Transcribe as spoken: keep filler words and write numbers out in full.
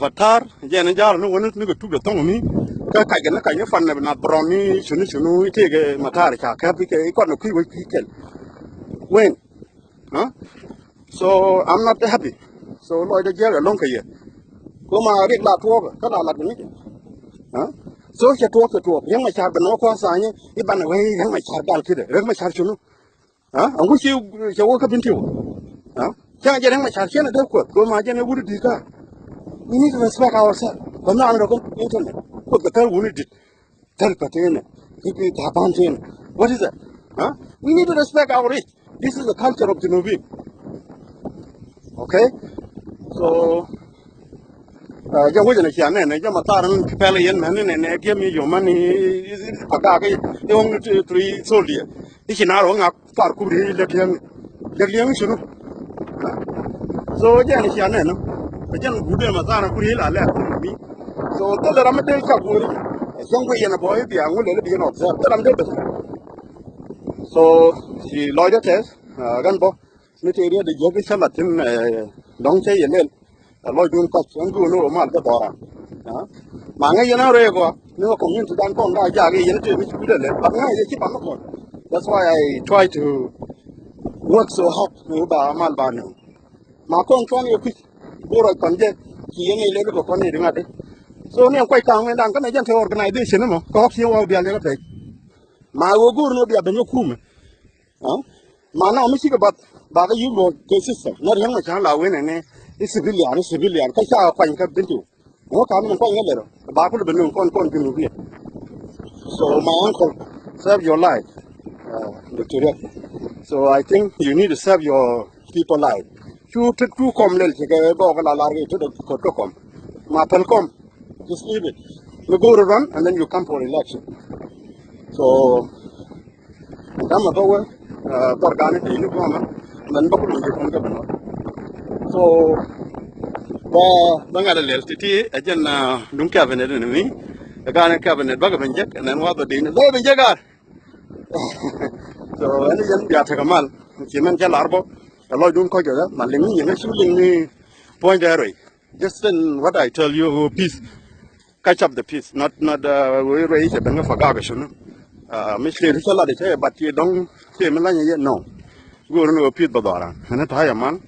Patar, jɛn ni ja̱a̱r ni wä ni kɛ tuk dɛ thɔŋ ni. Kä kac kɛ ni kac ni fan ni na brɔn ni cuni cuni tëëkɛ Matar ca kɛp kɛ kɔn ni kui̱ wä kui̱ kɛl. Wen. Huh? So I'm not happy. So lɔcdä jiäk ɛlɔ̱ŋ kɛ yɛ. Kuma riɛk la tuɔɔk kä la lat kɛ ni. Huh? So cɛ tuɔɔk, cɛ tuɔɔk. Riɛk Macar ben nɔ kua tha̱a̱nyɛ i̱ banɛ wee Riɛk Macar gal kidɛ. Riɛk Macar cunu? Aa, aŋu ci cɛ wä kä Bentiu? Aa, cäŋ jɛ Riɛk Macar ciɛn a dee Kuɔth kɛ ma jɛn ɛ wut i̱ di̱t kä. We need to respect ourselves. Bä naan rɔ kä internet Kuoth kɛ thäl wuni di̱t. Thäl pä tënɛ. Ki ki ta̱a̱ pa̱n tënɛ. What is that? Huh? We need to respect our rich. This is the culture of Junubin. Okay? So, uh, jɛ wecɛ nɛ cia nɛnɛ, jɛ ma thar ni pɛl yɛn mɛn ni nɛnɛ, give me your money, is it pagak, is it only three soldier? I̱ ci naar wä ŋak thar kuri lek liɛŋ. Lek liɛŋ cunu? So jɛ ni cia nɛnɛ. Jɛ ni gude ma thar kuri la lek mi. So thil ram mi del cak wuri. Jɛ ŋuɛ yɛn bɔ i̱ bia ŋu lele bi yɛn observe. Thil ram del bɛ. So ci lɔcdä tɛth, ah, ɣän bä. Ni tëë riet di jiäk i̱ cä la̱t thi̱n, eh, dɔ̱ŋ cä yɛ lel. Ɛ lɔcdun kɔc ɛn duun ni wä mal kä dhɔran. Ah, ma ŋäc yɛn a rɛɛ kɔ ni wä community dan kɔn ba jaak i̱ yɛn tëë mi ci kut ɛ lel. But ŋäc yɛ ci pam mi kɔn. That's why I try to work so hard ni wä ba mal ba nööŋ. Ma kɔn cuan yɛ kui̱c. Go̱o̱r ɛ kɔn jɛ ci yɛn i̱ lel kɔ kɔn i̱ di ŋa̱t i̱. So ni ɛn kuac ka̱a̱ŋ wëë da̱ŋ kɛn ɛ jɛn te organization ni mɔ kɛ ɣɔk ci wä wä bia lel kɛ pɛc. Ma wä go̱o̱r ni wä bia ben wä kumɛ. Ah? Ma na mi cikɛ bath ba kɛ yuk luɔ̱k kɛ system. Nɛ riäŋ ma cäŋ la wen ɛnɛ i̱ civilian, i̱ civilian kä ca kuany kä Bentiu. Ŋuɔ kam ni kuany ŋä lɛr ba kulɛ ben nuŋ kɔn kɔn Junubia. So my uncle, save your life, uh, Doctor Riek. So I think you need to save your people life. Cu tet cu kɔm lɛl cikɛ bɔɔk la lar kɛ tet kɔt kä kɔm. Ma pɛl kɔm. Just leave it. Mi go̱o̱r run and then you come for election. So Dama bä wä, ah, dhɔr gani ti ni gɔma, mɛn bä kulun ti kɔn kä bä nɔ. So bä, bä ŋa̱t a lɛl ti ti ɛ jɛn, ah, duŋ cabinet ni mi. Ɛ gani cabinet bä kɛ ben jek, and then wa bä dini bä ben jek ar. So ɛn jɛn bia tekɛ mal. Ci mɛn cɛ lar bä. Ɛ lɔc duŋ kɔc kɛ ma liŋ ni yɛn cu liŋ ni puɔ̱ny dɛ rɛy. Just send what I tell you, oh, peace. Catch up the peace. Not, not, uh, we raise a benga for gaga shunu. Uh, mi shri risala de che, but you don't say mi lanya yet, no. Go no peace badara. And it higher man.